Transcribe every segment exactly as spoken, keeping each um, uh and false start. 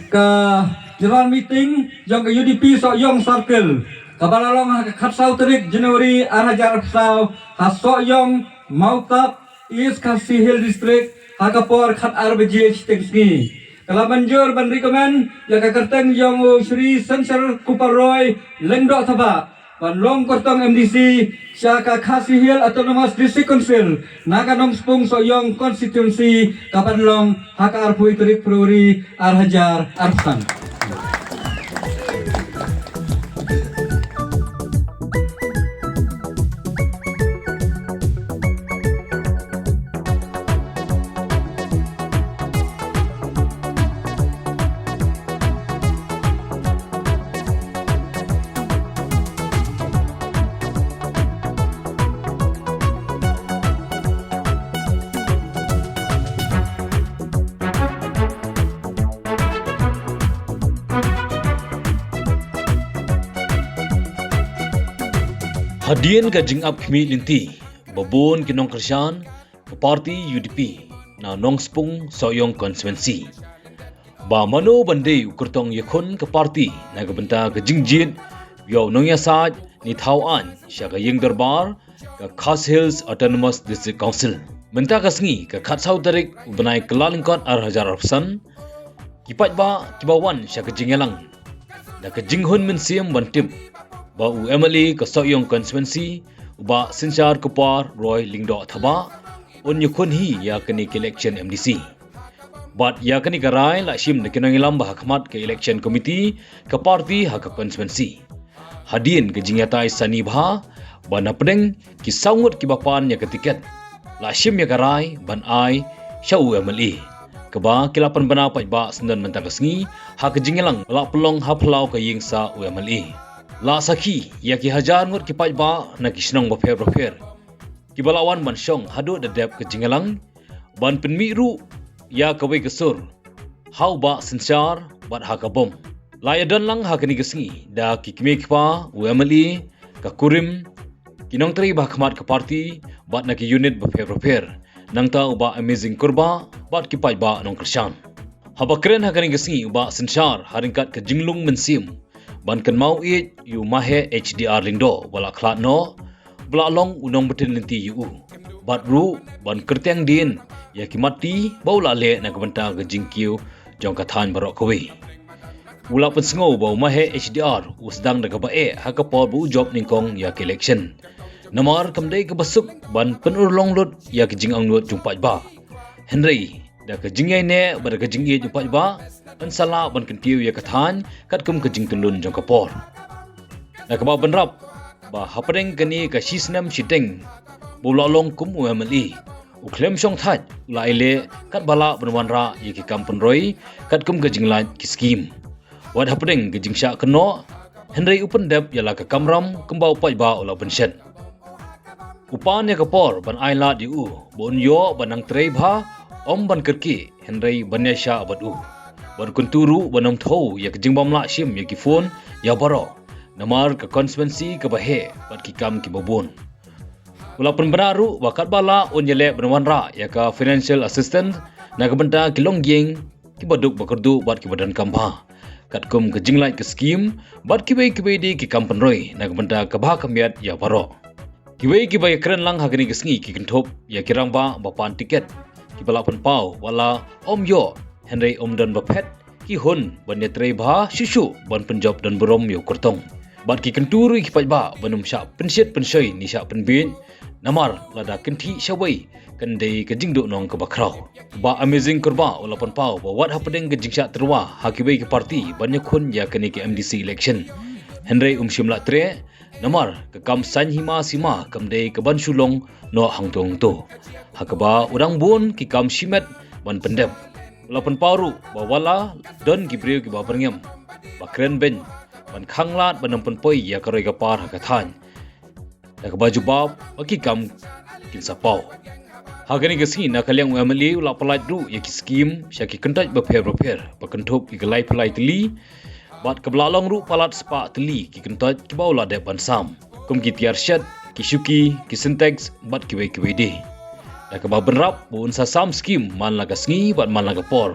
Ka general meeting jong ka U D P Sohiong Circle kaba la long ha ka khatsaw tarik January ar hajar arphew saw ha Sohiong Mawtap, East Khasi Hills District, ha ka por khatar baje shiteng sngi. Ka la mynjur ban recommend ïa ka kyrteng jong u Shri Synshar Kupar Roy Lyngdoh Thabah ban long kyrtong M D C sha ka Khasi Hills Autonomous District Council na ka Nongspung Sohiong Constituency, kaban long ha ka arphew tarik February ar hajar arphew san. Hadien ka jingap khmih lynti ba bun ki nongkyrshan ka party U D P na Nongspung Sohiong Constituency, ba mano ban dei u kyrtong ïakhun ka party na ka bynta ka jingjied ïa u nongïasaid ne thaw aiñ sha ka ïing dorbar ka Khasi Hills Autonomous District Council. Mynta ka sngi ka khatsaw tarik u bnai Kyllalyngkot ar hajar arphew san, ki paidbah kiba wan sha ka jingïalang da ka jinghun mynsiem ban tip ba u M L A ka Sohiong Constituency, u Bah Synshar Kupar Roy Lyngdoh Thabah, un ïakhun hi ïa kane ka election M D C. Bad ïa kane ka rai la shim da ki nongïalam ba ha khmat ka election committee ka party ha ka constituency. Hadien ka jingïatai sani bha ba na pdeng ki saw ngut kiba pan ïa ka tiket, la shim ïa ka rai ban ai sha u M L A, kaba ki la pynbna paidbah syndon mynta ka sngi ha ka jingïalang ba la pynlong ha phyllaw ka ïing sah u M L A. La sakhi ïa ki hajar ngut ki paidbah na ki shnong bapher bapher kiba la wan ban shong haduh da dep ka jingïalang ban pynmih ruh ïa kawei ka sur ha u Bah Synshar bad ha ka bom. La ïadon lang ha kane ka sngi da ki kmie ki kpa, u M L A, ka kurim, ki nongtrei ba ha khmat ka party bad na ki unit bapher bapher, nangta u Bah Amazing Kurbah bad ki paidbah nongkyrshan. Haba kren ha kane ka sngi u Bah Synshar ha ryngkat ka jinglung mynsiem ban kynmaw ïeit ïa u Maheh H D R Lyngdoh ba la khlad noh, ba la long u nongbtin lynti ïa u, bad ruh ban kyrteng dien ïa ki matti ba u la leh na ka bynta ka jingkiew jong ka thaiñ baroh kawei. U la pynsngew ba u Maheh H D R u sdang da kaba eh ha ka por ba u jop nyngkong ïa ka election, namar kam dei kaba suk ban pynurlong lut ïa ka jingangnud jong paidbah. Hynrei da ka jingïaineh bad da ka jingïeit u paidbah, un sa lah ban kyntiew ïa ka thaiñ katkum ka jingtyllun jong ka por. Da kaba bynrap ba hapdeng kane ka shi snem shiteng ba u la long kum u M L A, u khlem shong thait u la ïaleh katba lah ban wanrah ïa ki kam pynroi katkum ka jinglait ki skim. Wat hapdeng ka jingshah kynnoh, hynrei u pyndep ïa la ka kamram kumba u paidbah u la pynshet. U pan ïa ka por ban ai lad ïa u ba un ïoh ban nang trei bha, ym ban kyrkieh, hynrei ban ïaishah bad u. Bad u kyntu ruh ban ym thew ïa ka jingbym lah shim ïa ki phone ïa baroh, namar ka constituency kaba heh bad ki kam kiba bun. U la pynbna ruh ba katba lah un ïaleh ban wanrah ïa ka financial assistance na ka bynta ki longïing kiba duk ba kyrduh bad kiba donkam bha, katkum ka jinglait ka skim bad kiwei kiwei de ki kam pynroi na ka bynta ka bha ka miat ïa baroh. Kiwei kiba ïakren lang ha kane ka sngi ki kynthup ïa ki rangbah ba pan tiket kiba la pynpaw, wat la ym ïoh, hynrei ym don ba phet ki hun ban ïatrei bha shuh shuh ban pynjop don burom ïa u kyrtong. Bad ki kyntu ruh ïa ki paidbah ban ym shah pynshit pynshoi ne shah pynbiej, namar lada kynthih shawei kan dei ka jingduhnong kaba khraw. Bah Amazing Kurbah u la pynpaw ba wat hapdeng ka jingshah tyrwa ha kiwei ki party ban ïakhun ïa kane ka M D C election, hynrei um shym la treh, namar ka kam saiñ hima sima kam dei kaban shu long noh hangto hangto, ha kaba u dang bun ki kam shimet ban pyndep. U la pynpaw ruh ba wat la don ki briew kiba byrngem ba kren beiñ ban khanglad ban ym pynpoi ïa ka roi ka par ha ka thaiñ, da kaba jubab ba ki kam kin sa paw. Ha kane ka sngi na ka liang u M L A u la pyllait ruh ïa ki skim sha ki kyntoit bapher bapher ba kynthup ïa ki laiphew lai tylli, bad kaba la long ruh palat spah tylli ki kyntoit kiba u la dep ban sam, kum ki tiar shet, ki shuki, ki Sintex bad kiwei kiwei de. Da kaba bynrap ba un sa sam skim man la ka sngi bad man la ka por.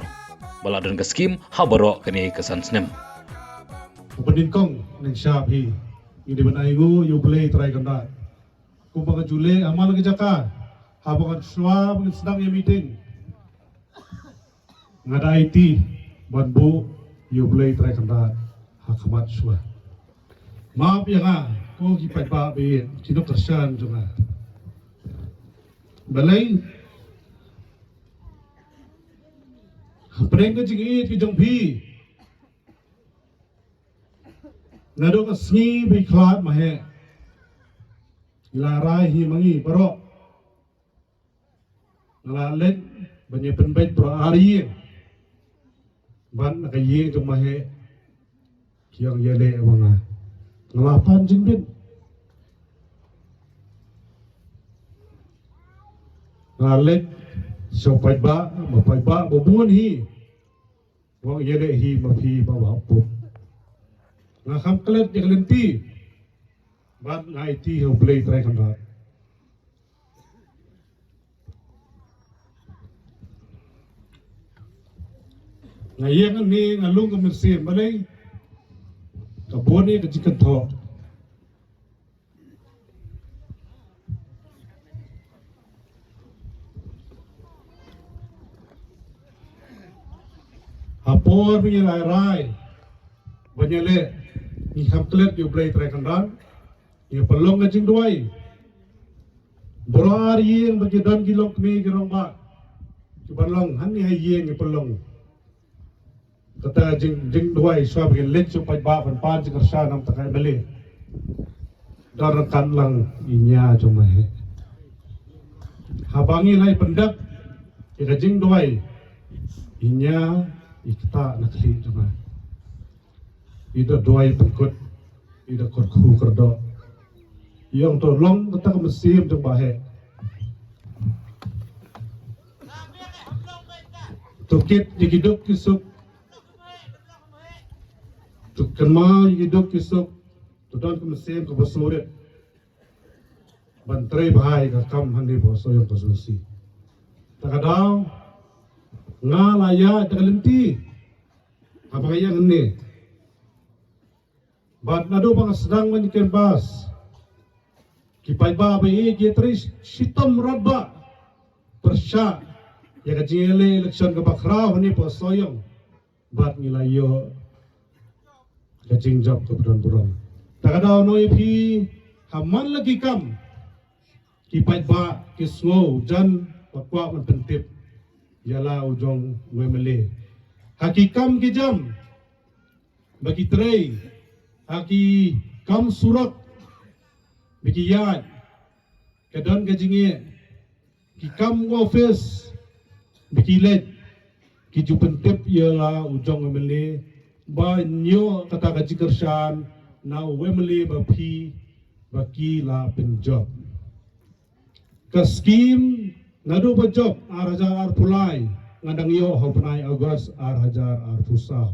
ba la don ka skim ha baroh kane ka san snem. Ba nyngkong nyngshap hi ngi dei ban ai nguh ïa U Blei Trai Kynrad. Kumba ka ju leh ha man la ka jaka haba ngan shuwa ba ngan sdang ïa meeting, nga da aiti ban buh ïa U Blei Trai Kynrad ha khmat shuwa. Map ïa nga ko ki paidbah ba ïeit, ki nongkyrshan jong nga. Balei? Hapdeng ka jingïeit ka jong phi, naduh ka sngi ba i khlad ma heh, i la rai hi ma ngi baroh. Nga la leit ban ïa pynbeit baroh ar ïing. Bad na ka ïing jong ma heh ki ong ïaleh wa nga. Nga la pan jingbit. Nga la leit sha u paidbah, ma paidbah ba bun hi. Wan ïaleh hi ma phi ba ba pup. Nga kham klet ïa ka lynti. Bad nga aiti ha U Blei Trai Kynrad. Nga ïeng hangne nga lung ka mynsiem, balei? Ka bun ïa ka jingkynthoh. Ha por ba ngi la rai ban ïaleh, ngi kham klet ïa U Blei Trai Kynrad, ngi pynlong ka jingduwai. Baroh ar ïing ba ki don ki longkmie ki rangbah, ki ban long hangne ha ïing ngi pynlong kata ka jing, jingduwai shuwa ba ngin leit sha u paidbah ban pan jingkyrshan na ka bynta ka M L A. Don ryngkat lang i nia jong ma heh. Haba ngi la pyndep ïa ka jingduwai, i nia i ktah na khlieh jong ma. I da duwai pynkut, i da kyrkhu kyrdoh. I ong to long kata ka mynsiem jong ba heh. To kit ïa ki duk ki suk. To kynmaw ïa ki duk ki suk. To don ka mynsiem kaba surit ban trei bha ïa ka kam hangne ha Sohiong constituency. Ta ka daw nga la ïaid da ka lynti haba nga ïeng hangne. Bad naduh ba nga sdang ban canvass, ki paidbah ba ïeit ki trei shitom radbah pyrshah ïa ka jingïaleh election kaba khraw hangne ha Sohiong. Bad ngi la ïoh ka jingjop kaba don burom. Ta ka daw nongïaphi, ha man la ki kam, ki paidbah ki sngew jan ba kwah ban pyntip ïa la u jong u M L A. Ha ki kam ki jam ba ki trei, ha ki kam surok ba ki ïaid, ka don ka jingeh, ki kam office ba ki leit, ki ju pyntip ïa la u jong u M L A ba ïoh kata ka jingkyrshan na u M L A ba phi ba ki la pynjop. Ka skim naduh ba jop ar hajar arphew lai nga dang ïoh ha u bnai August ar hajar arphew saw.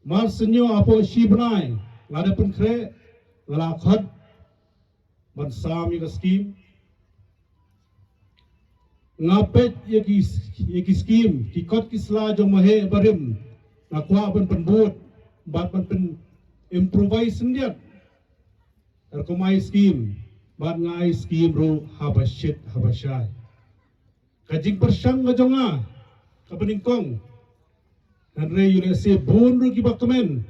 Mar shu ïoh hapoh shi bnai nga da pynkhreh, nga la khot ban sam ïa ka skim. Nga peit ïa ki, ïa ki skim, ki kot ki sla jong ma heh barim, nga kwah ban pynbud bad ban pyn improvise khyndiat. Rukom ai skim, bad nga ai skim ruh haba shit haba shai. Ka jingpyrshang ka jong nga kaba nyngkong. Hynrei ïa lehse bun ruh kiba kmen,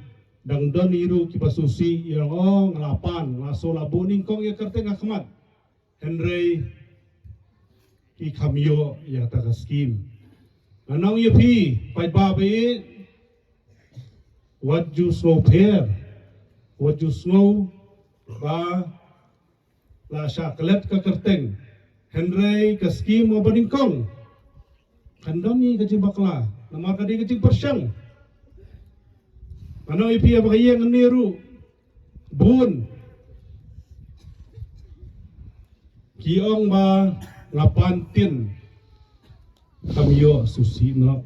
dang don hi ruh kiba sngewsih ïa nga, nga la pan, nga la shu la buh nyngkong ïa ka kyrteng ha khmat. Hynrei ki kham ïoh ïa kata ka skim. Nga ong ïa phi paidbah ba ïeit, wat ju sngew pher, wat ju sngew ba la shah klet ka kyrteng. Hynrei ka skim ba nyngkong kan don hi ka jingbakla namar ka dei ka jingpyrshang. Nga ong ïa phi ba ka ïeng hangne ruh bun ki ong ba nga pan tin kham ïoh sngewsih noh.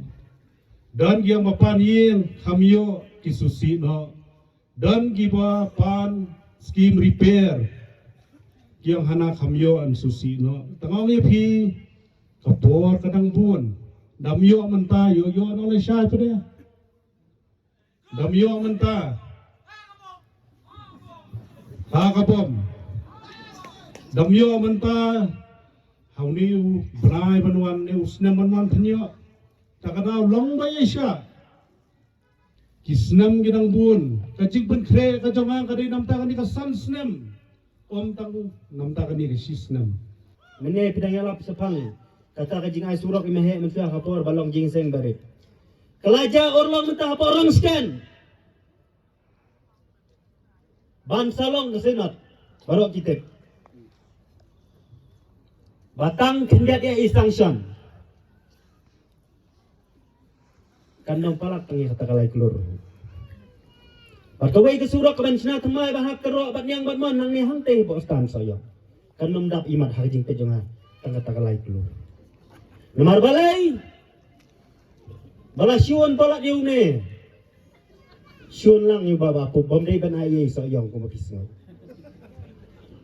Don ki ong ba pan ïing kham ïoh ki sngewsih noh. Don kiba pan skim repair, ki ong hana kham ïoh sngewsih noh. Tang ong ïa phi, ka por ka dang bun. Dam ïoh mynta, ïoh ïoh nang leh shai pade. Dam ïoh mynta. Ha ka bom. Dam ïoh mynta. Hau ni u bnai ban wan ni u snem ban wan tynyoh. Ta ka daw long ba ïa sha. Ki snem ki dang bun. Ka jingpynkhreh ka jong nga ka dei namta kane ka san snem. Ym tang namta kane ka shi snem. Mynne phi dang ïalap shaphang kata ka jingai surok i maheh mynta ha por ba long jingseng barit. Ka la ja urlong mynta ha por Rangsken. Ban sa long ka Senate baroh ki tip. Ba tang khyndiat ïa i sanction. Kan ym palat tang ïa kata ka lai klur. Bad kawei ka surok ka ban shna thymmai ba ha Kyrroh bad Niang bad Mon nangne hangtei hapoh Stan Sohiong. Kan ym dap imat ha ka jingpeit jong nga tang kata ka lai klur. Namar balei? Ba la shun palat ïa une. Shun lang ïa u Bah Bah Pup bym dei ban ai ei Sohiong kumba phi sngew.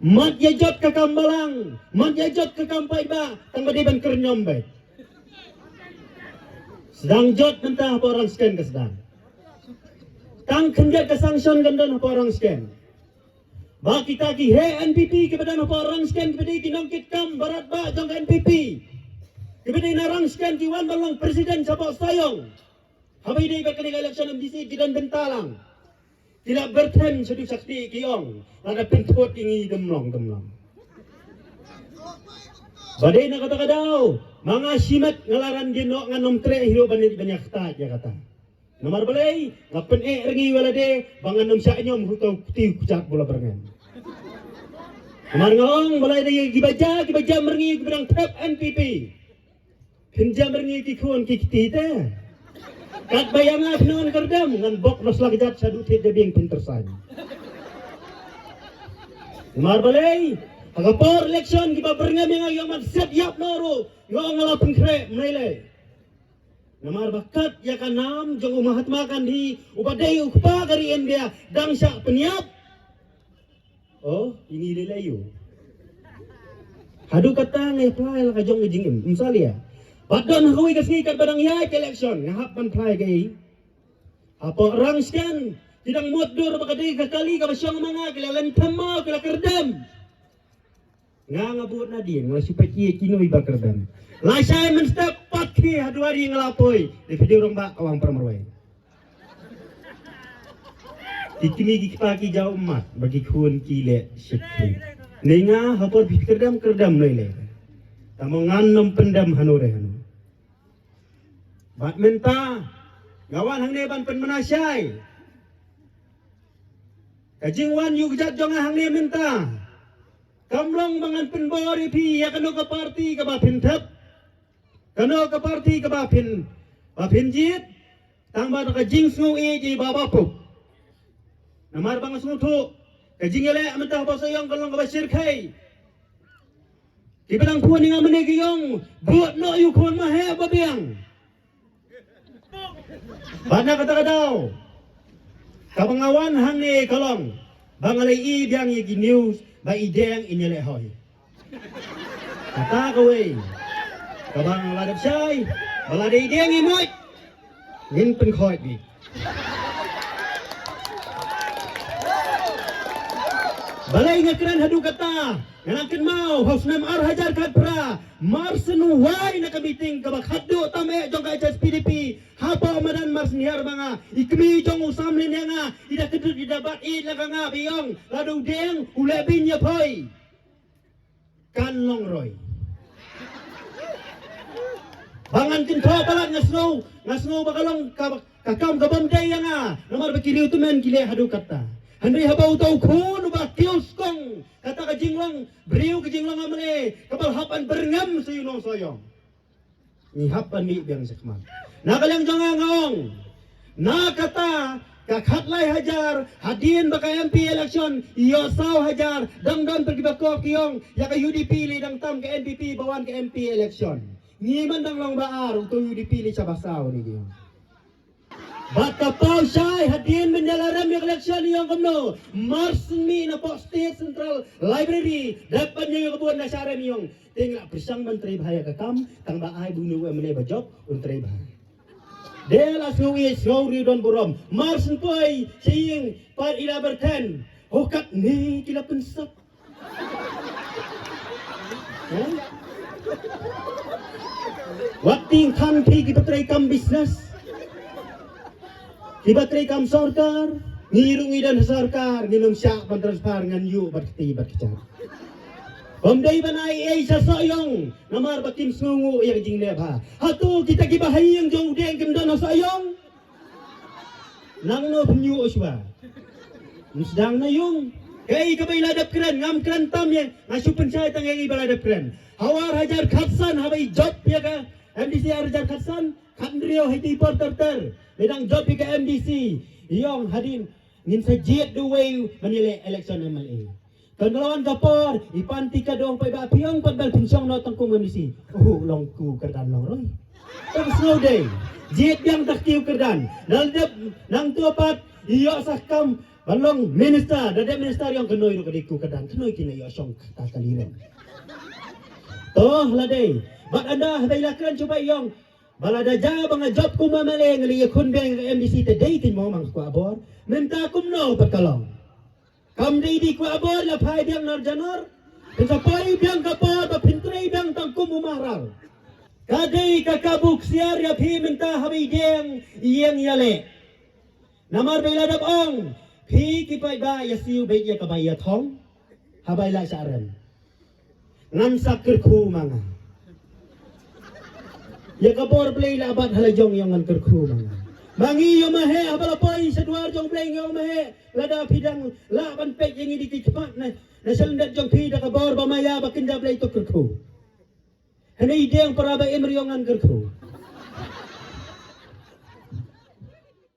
Mat ïa jot ka kam balang, mat ïa jot ka kam paidbah, tang ba dei ban kyrñom beit. Sdang jot mynta hapoh Rangsken ka sdang. Tang khyndiat ka sanction kan don hapoh Rangsken. Ba kita ki heh N P P kiba don hapoh Rangsken kiba dei ki nongkitkam barat ba jong ka N P P. Kiba dei na Rangsken ki wan ban long president shapoh Sohiong. Haba ïadei bad kane ka election M D C ki don bynta lang. Ki la byrthen shaduh shakti ki ong lada pynthut ïa ngi dum long dum long. Ba dei na kata ka daw ma nga shimet nga la ran dien noh ngan ym treh hi ruh ban ïa kata ïa kata. Namar balei nga pyneh ring ïa lade ba ngan ym shah ñiom hu to kti kjat bula byrngem. Namar nga ong balei da ïa kiba ja kiba jam ring ïa kiba dang thep N P P. Phin jam ring ïa ki khun ki kti te. Katba ïa nga phin ong kyrdem ngan bok nos la kjat shaduh thied jabieng phin tyrsañ. Namar balei ha ka por election kiba byrngem ïa nga ïa man set ïap noh ruh nga ong nga la pynkhreh mnei lei. Namar ba kat ïa ka nam jong u Mahatma Gandhi uba dei u kpa ka ri India dang shah pynïap. Oh, ini lei lei yu. Haduh kata ngai apply la ka jong ka jingim. Misalia. Bad don ha kawei ka sngi katba dang ïaid election nga hap ban apply ka ei. Hapoh Rangsken ki dang mut dur ba ka dei ka kali kaba shong ma nga ki la len thymmai ki la kyrdem. Nga nga bud nadien nga la shu peit ïa kino i ba kyrdem. Lashai mynstep pat ki ha duari nga la poi. Dei phi dei u rangbah ka Wang Pyrmrwei. Ki kmie ki kpa ki jaw ummat ba ki khun ki leh shit. Nei nga ha por phi kyrdem kyrdem nei leh. Tamo ngan nym pyndem hano re hano. Bad mynta nga wan hangne ban pynmynshai. Ka jingwan ïa u kjat jong nga hangne mynta kam long ba ngan pynbor ïa phi ïa kano ka parti kaba phin thep. Kano ka parti kaba phin ba phin jied. Tang ba da ka jingsngew ïeit ïa i Bah Bah Pup. Namar ba nga sngewthuh ka jingïaleh mynta hapoh Sohiong ka long kaba shyrkhei. Kiba dang khun ïa nga mynne ki ong bud noh ïa u khun ma heh ba biang. Bad na kata ka daw kaba nga wan hangne ka long ba nga la ïohi biang ïa ki news ba i Deng in ïaleh hoi. Kata kawei kaba nga la dep shai ba lada i Deng i mut ngin pynkhoit beit. Balei nga kren haduh kata? Nga nang kynmaw ha u snem ar hajar khatphra Marsien u wai na ka meeting kaba khatduh tam eh jong ka H S P D P. Hapoh madan Marsien Hiar ba nga i kmie jong u Sam Lin ïa nga i da kdut i da bat i la ka nga ba i ong lada u Deng u leh beiñ ïa poi. Kan long roi. Ba ngan kynthoh palat nga sngew nga sngew ba ka long ka, ka kam ka bym dei ïa nga. Namar ba ki riew tymmen ki leh haduh katta. Hynrei haba uta u khun uba kiew skong kata ka jinglong briew ka jinglong amle kaba hap ban byrngem sa ïa u nongsohiong. Ngi hap ban mih biang shakhmat. Na ka liang jong nga nga ong na kata ka khatlai hajar hadien ba ka M P election ïoh saw hajar dang don pyrkhat ba ko ki ong ïa ka U D P lei dang tam ka N P P ba wan ka M P election. Ngi man dang long ba ar uto U D P lei shaba saw ni ki ong. Bad ka paw shai hadien ban ïa la rem ïa ka election ïong kumno. Mar shen mih na pok State Central Library dep ban ïa ka bun na sha rem ïong. Te ngi la pyrshang ban trei bha ïa ka kam tang ba ai ba une u MLA ba jop un trei bha. Dei la sngew ïeit sngew ri don burom. Mar shen poi sha ïing pat ïa la byrthen. Ho katne ki la pynsap. Wat tieng than phi kiba trei kam business, kiba trei kam sorkar. Ngi ruh ngi don ha sorkar, ngin ym shah ban transfer ngan ïuh bad kti bad kjat. Ym dei ban ai ei sha Sohiong namar ba kim sngewnguh ïa ka jingleh bha. Hato kita kiba ha ïing jong u Deng kim don ha Sohiong? Nangno pynïuh shuwa. Ym sdang na ïung. Kaei kaba i la dep kren, ngam kren tam ïa, nga shu pynshai tang ïa i ba la dep kren. Ha u ar hajar khatsan haba i jop ïa ka MDC ar hajar khatsan, khathynriew ha i por ter ter. Ba dang jop ïa ka MDC. Ïong hadien ngin sa jied duwei ban ïaleh election MLA. Kan ka la wan ka por, i pan ti ka dong paidbah phi ong pat ban pynshong noh tang kum MDC. Oh, long ku kyrdan long roi. Tang sngew dei. Jied biang dak kiw kyrdan. Dal dep nangto pat ïoh sa kam ban long minister, da dep minister ïong kynoi ruh ka dei ku kyrdan. Kynoi ki na ïoh shong kata ka liren. To la dei. Bad ynda haba i la kren shu ba ïong. Ba lada ja ba nga jop kum MLA nga la ïakhun biang ka MDC te dei kin mo mang kwah bor. Mynta kumno pat ka long. Kam dei dei kwah bor la phai biang nar janor. Pynsaphai biang ka por ba pyntrei biang tang kum u Maharal. Ka dei ka kabu ksiar ïa phi mynta haba i deng ïeng ïaleh. Namar ba i la dep ong phi ki paidbah ïa siew beit ïa ka bai ïa thong. Haba i la shah rem. Ngan sa kyrkhu ma nga. Ïa ka bor Blei la bat ha la jong ïong ngan kyrkhu ma nga. Ma ngi ïoh ma heh haba la poi sha duar jong Blei ngi ïoh ma heh. Lada phi dang lah ban peit ïa ngi dei ki khmat na, na shalyndet jong phi da ka bor ba maya ba kynja Blei to kyrkhu. Hynrei i deng para ba im ri ïong ngan kyrkhu.